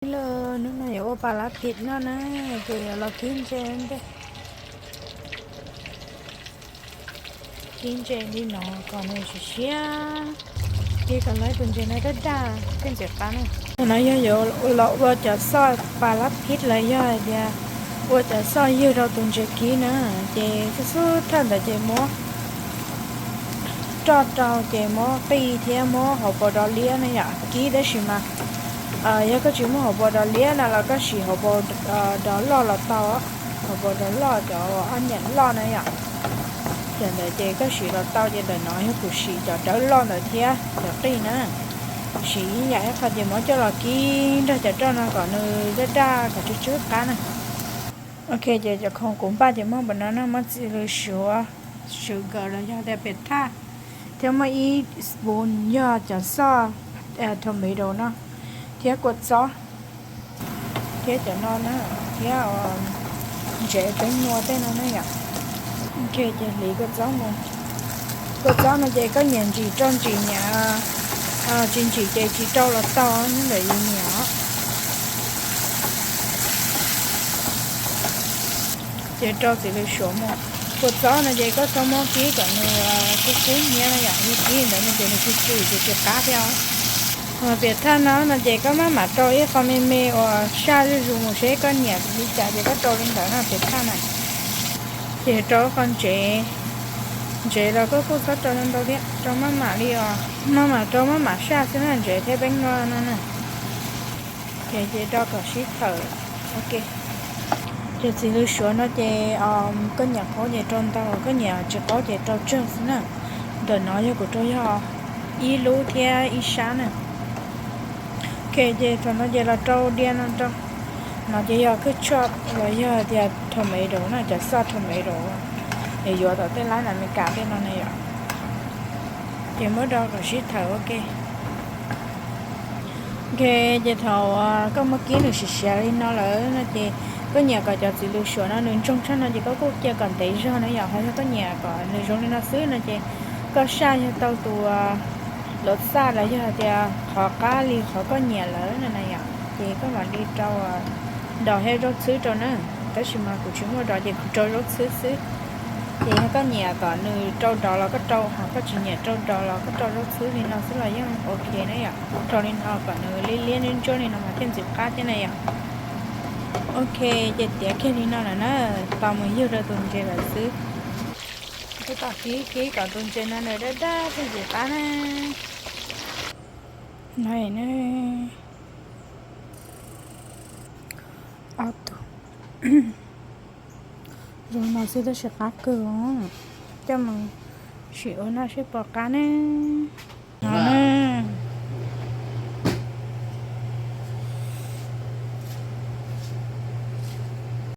Ib los hnub no yuav ua pas lab phim noj na, ces yuav los kib ntses ntej. Kib ntses li no kom nws siav siav, kib kom lawv tus ntses no daj daj thiab ntxim qab na. Tus no yog yuav los ua cov xoj pas lab phim los yog hais tias ua cov xoj ywg rau tus ntses kib na. Ces xub xub thawj ntawd ces muab roj rau ces muab qij thiab muab hauv paus dos liab na yom kib, tab sis mas yog koj tsis muaj hauv paus dos liab no los koj siv hauv paus dos loj los tau, hauv paus dos loj cov ob niam loj na yom. Cov ntawd ces koj siv los tau, ces ntawm no yog kuv siv cov dawb loj ntawd thiab cov qij na. Siv ib yam ib qho ces muab coj los kib nrog cov roj no kom nws daj daj kom tsw tsw qab na. Ok, ces cov khoom kuv npaj ces muaj npaum no na, muab txiv lws suav, sugar los yog tias piam thaj, thiab muaj ib spoon yog cov xoj tomato no, thiab kua txob, thiab cov no na, thiab ntsev peeb nua tej no na yom. Ok, ces hliv kua txob mus. Kua txob no ces koj nyiam ntsim rau ntsim, nyiam tsis ntsim ces tsis rau los tau, nyob ntawm yus nyiam os. Ces rau txiv lws suav mus. Kua txob no ces koj txhob muab kib kom nws kub kub hnyiab na yom, yog kib ntawd no ces nws tsw tsw ces tsis qab thiab os. Piam thaj no no ces koj maj mam rau ib qho me me uas saj zuj zus mus seb koj nyiam li cas ces koj rau li ntawd na piam thaj na. Ces rau ib qho ntsev, ntsev los koj kuj txhob rau ntau ntau thiab, rau maj mam li os, maj mam rau maj mam saj xwb na, ntsev thiab peeb nua no na. Ces, ces rau kom sib thawm. Ok, ces txiv lws suav no ces koj nyiam qaub ces rau ntau, koj nyiam tsis qaub ces rau tsawg xwb na. Ntawm no yog kuv rau yog ib lub thiab ib sab na. Ok, ces thaum no ces los rau dia no rau. No ces yog ketchup los yog tias tomato na, cov xoj tomato es yuav tom tej lab Amelikas tej no na yom. Ces muab rau kom sib thawm ua ke. Ok, ces thaum koj muab kib nws siav siav li no lawm no ces koj nyiam kom cov txiv lws suav no nws ntsoog tshaj no ces koj kuj cia kom ntev zog na yom, ho yog koj nyiam kom nws zoo li no xwb no ces koj saj yog tau tus luv xaj los yog tias qhov qab li qhov koj nyiam lawm no na yom, ces koj mam li rau dos thiab zaub txhwb rau na. Tab sis mas kuv tsis muaj dos ces kuv rau zaub txhwb xwb. Ces yog koj nyiam kom nws rau dos los koj rau, ho koj tsis nyiam rau dos los koj rau zaub txhwb li no xwb los yeej ok na yom. Rau li no kom nws liab liab ntsuab ntsuab li no mas thiaj ntxim qab thiab na yom. Ok, ces tiav kiag li no lawm na, tos mus ywg rau tus ntses lawm xwb. Kuv tos kib kib kom tus ntses no nws daj daj thiaj ntxim qab na. No na, ob tug zoo no xwb tab sis qab kawg. Coj mus sim ua noj seb puas qab ne. No na,